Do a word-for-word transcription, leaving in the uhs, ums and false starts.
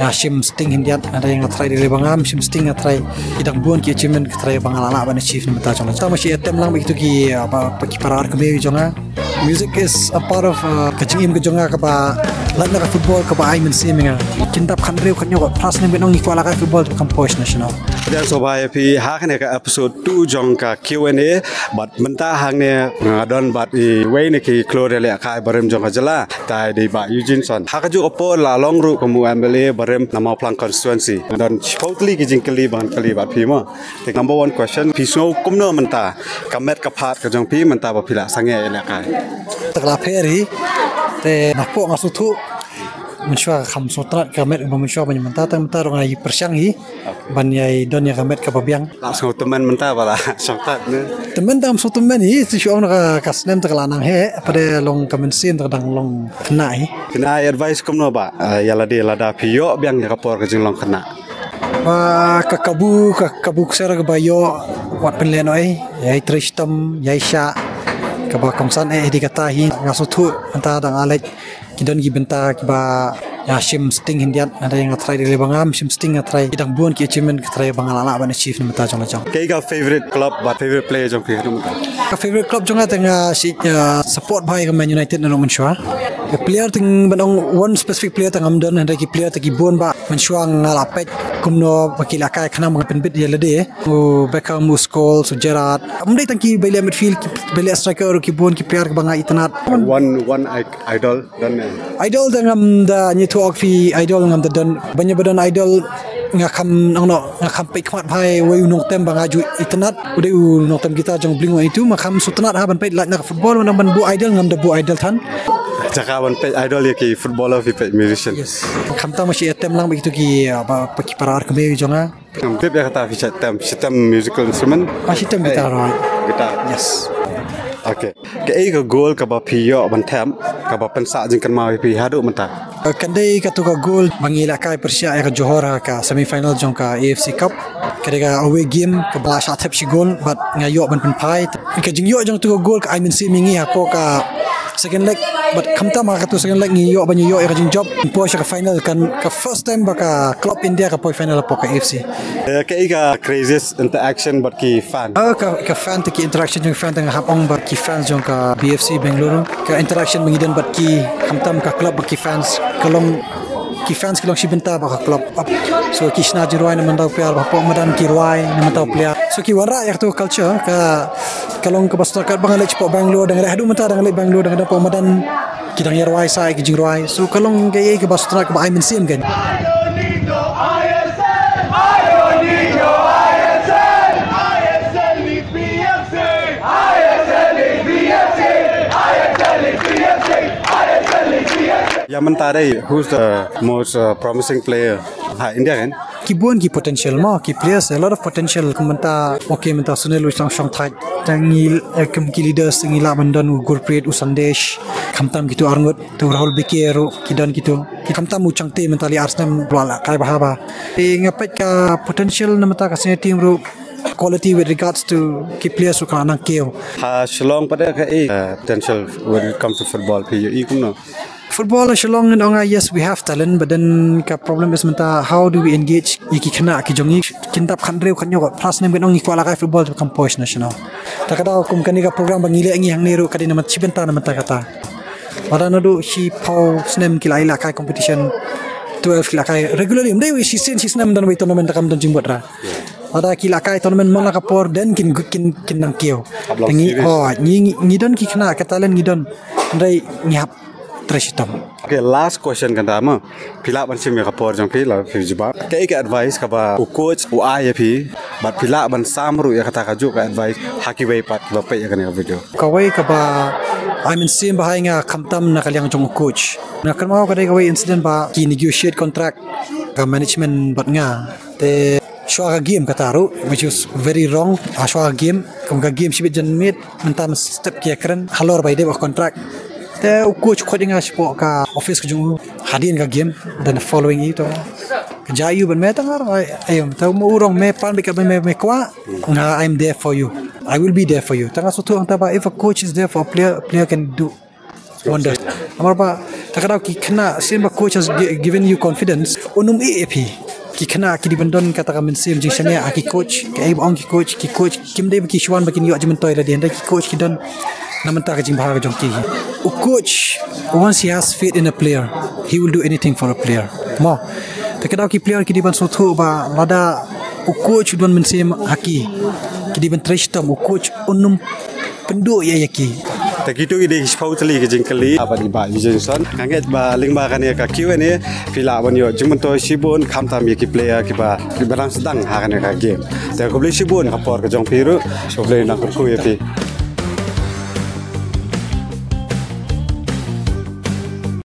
Nga shim sting hyndiat, hynrei nga try dei ba ngam shim sting, nga try. Ki dang bun ki achievement ka try ba nga lah lah ban achieve na mynta jong nga. Tang ma shi atem lang ba kitu ki, ah, ba, ba ki para ar kmie jong nga. Music is a part of, uh, ka jingim ka jong nga kaba lait na ka football kaba ai mynsiem ïa nga. Kin dap khatriew khatñiew khatphra snem ban ong ngi kwah lehkai football to kam poi sha national. Ïa sngewbha ïa phi ha kane ka episode two jong ka Q and A, bad mynta hangne nga don bad iwei na ki khlur ïalehkai barim jong ka jylla, utai dei Bah Eugene Sun. Ha kajuh ka por la long ruh kum u M L A barim na Mawphlang constituency. Nga don shiphew tylli ki jingkylli ban kylli bad phi mo. Te number one question, phi sngew kumno mynta ka met ka phad ka jong phi mynta ba phi la sangeh ïalehkai? Te ka la pher hi, te napoh nga sngewthuh mynshuwa kam sngewtynnat ka met ba mynshuwa ban mynta, te mynta ruh nga ïa pyrshang hi ban ïa don ïa ka met kaba biang. La sngew tymmen mynta ba la shongtat ne? Tymmen, tang sngew tymmen hi, te shu ong na ka, ka snem te ka la nang heh, pat de long ka mynsiem te ka dang long khynnah hi. Khynnah, advice kumno ba, eh, ïa lade lada phi ïoh biang ïa ka por ka jinglong khynnah? Ba ka kabu, ka kabu kser kaba ïoh, wat pynlehnohei, ïai trei shitom, ïai shah, kaba kongsan eh dei kata hi, nga sngewthuh mynta dang ïaleit ki don ki bynta kiba nga shim sting hyndiat, hynrei nga try dei ba ngam shim sting, nga try. Ki dang bun ki achievement ka try ba nga lah lah ban achieve na mynta jong la jong. Kaei ka favorite club bad favorite player jong phi haduh mynta? Ka favorite club jong nga te nga shu, uh, support bha ïa ka Man United naduh mynshuwa. Ka player te ban ong one specific player te ngam don, hynrei ki player te ki bun ba mynshuwa nga la peit kumno ba ki lehkai khnang ba ngan pynbit ïa lade. U Beckham, u Scholes, u Gerrard. Ym dei tang kiba leh midfield, kiba leh striker ruh ki bun ki player kiba nga itynnad. One, one i-, idol don ne? Idol te ngam da, ngi ïathuh ïa phi, idol ngam da don. Ban ïa ba don idol nga kham, nang no, nga kham peit khmat bha ïa uwei u nongtem ba nga ju itynnad. U dei u nongtem guitar jong Blink one eighty-two, ma kham sngewtynnat ha ban peit lait na ka football, ban, ban buh idol ngam da buh idol than. Jaka ban peit idol ïa ki footballer phi peit musician? Yes. Khamtam ma shi atem lang ba kitu ki, ah, ba, ba ki para ar kmie jong nga. Ngam tip ïa kata phi shitem, shitem musical instrument? Ah, shitem guitar, right. Guitar. Yes. Okay. Kaei ka goal kaba phi ïoh ban thep kaba pynsah jingkynmaw ïa phi haduh mynta? Eh, kan dei katu ka goal ba ngi lehkai pyrshah ïa ka Johor ha ka semi final jong ka A F C Cup. Ka dei ka away game kaba la shah thep shi goal bad nga ïoh ban pynphai. Ka jingïoh jong katu ka goal ka ai mynsiem ïa ngi hapoh ka second leg, bad khamtam ha katu second leg ngi ïoh ban ïoh ïa ka jingjop. Poi sha ka final, kan ka first time ba ka club India ka poi final hapoh ka A F C. Eh, kaei ka craziest interaction bad ki fan? Ah, ka, ka fan te, ki interaction jong ki fan te nga hap ong bad ki fans jong ka B F C Bengaluru. Ka interaction ba ngi don bad ki, khamtam ka club bad ki fans, ka long, ki fans ki long shi bynta bad ka club. So ki shna jingrwai na bynta u player, ba hapoh madan ki rwai na bynta u player. So ki wanrah ïa katu culture, ka, ka long kaba sngewtynnat katba nga leit shapoh Bangalore, dang leit haduh mynta dang leit Bangalore, dang leit hapoh madan ki dang ïa rwai sa ïa ki jingrwai. So ka long kaei kaba sngewtynnat kaba ai mynsiem kan. Ïa mynta dei, who's the most, uh, promising player ha India kan? Ki bun ki potential mo, ki players, a lot of potential. Kum mynta, okay, mynta Sunil u shong, shong thait. Tang ngi, eh, kum ki leaders ngi lah ban don u Gurpreet, u Sandesh, khamtam kitu arngut, tu Rahul B K ruh, ki don kitu. Ki khamtam u Chhangte mynta lei ar snem ruh la kai bha bha. Te nga peit ka potential na mynta ka senior team ruh, quality with regards to ki players ruh ka la nang kiew. Ha Shillong pat de kaei, eh, potential when it comes to football phi ïohi kumno? Football ha Shillong ngan ong, ah, yes, we have talent, but then ka problem is mynta, how do we engage ïa ki khynnah ki jong ngi? Kin dap khatriew khatñiew khatphra snem ban ong ngi kwah lehkai football to kam poi sha national. Ta ka daw kum kane ka program ba ngi leh ngi hangne ruh ka dei na mynta shi bynta na mynta kata. Lada naduh shiphew snem ki la ïalehkai competition, twelve ki la kai regularly. Ym dei shisien shisnem don wei tournament, ta kam don jingbud ra. Lada ki la kai tournament man la ka por, then kin, kin, kin nang kiew. Hap long series. Ngi, oh, ngi, ngi, ngi don ki khynnah, ka talent ngi don. Hynrei ngi hap trei shitom. Okay, last question kata mo. Phi lah ban shim ïa ka por jong phi, la phi jubab. Kaei ka advice kaba u coach u ai ïa phi, bad phi lah ban sam ruh ïa kata kajuh ka advice ha kiwei pat kiba peit ïa kane ka video? Kawei kaba ai mynsiem bha ïa nga khamtam na ka liang jong u coach. Nga kynmaw ka dei kawei incident ba ki negotiate contract ka management bad nga. Te shuwa ka game kata ruh, which was very wrong. Ha shuwa ka game, kum ka game shibit janmiet, mynta mynstep ki ïakren halor ba ïadei bad ka contract. Te u coach u khot ïa nga shapoh ka office ka jong u hadien ka game, then the following eve to ka jia ïa u ban, me tang ar ai, ai, te u ong me pan beit katba me, me kwah, nga, I'm there for you. I will be there for you. Te nga sngewthuh hangta ba if a coach is there for a player, a player can do Wonder. Namar ba ta ka daw ki khynnah, sien ba coach has gi- given you confidence, un ym ïeh ïa phi. Ki khynnah ki dei ban don kata ka mynsiem jingshaniah ha ki coach, kaei ba ong ki coach, ki coach kim dei ba ki shu wan ba kin ïoh jingmyntoi lade, hynrei ki coach ki don na bynta ka jingbha ka jong ki. U coach, once he has faith in a player, he will do anything for a player. Mo, ta ka daw ki player ki dei ban sngewthuh ba lada u coach u don mynsiem ha ki, ki dei ban trei shitom, u coach un ym pynduh ïa ïa ki. Ta kito ki dei ki shiphew tylli ki jingkylli. Ba dei ba Jason, nga ngeit ba lyngba kane ka Q and A phi lah ban ïoh jingmyntoi shibun, khamtam ïa ki player kiba kiba dang sdang ha kane ka game. Te khublei shibun ka por ka jong phi ruh. Khublei nang kyrkhu ïa phi.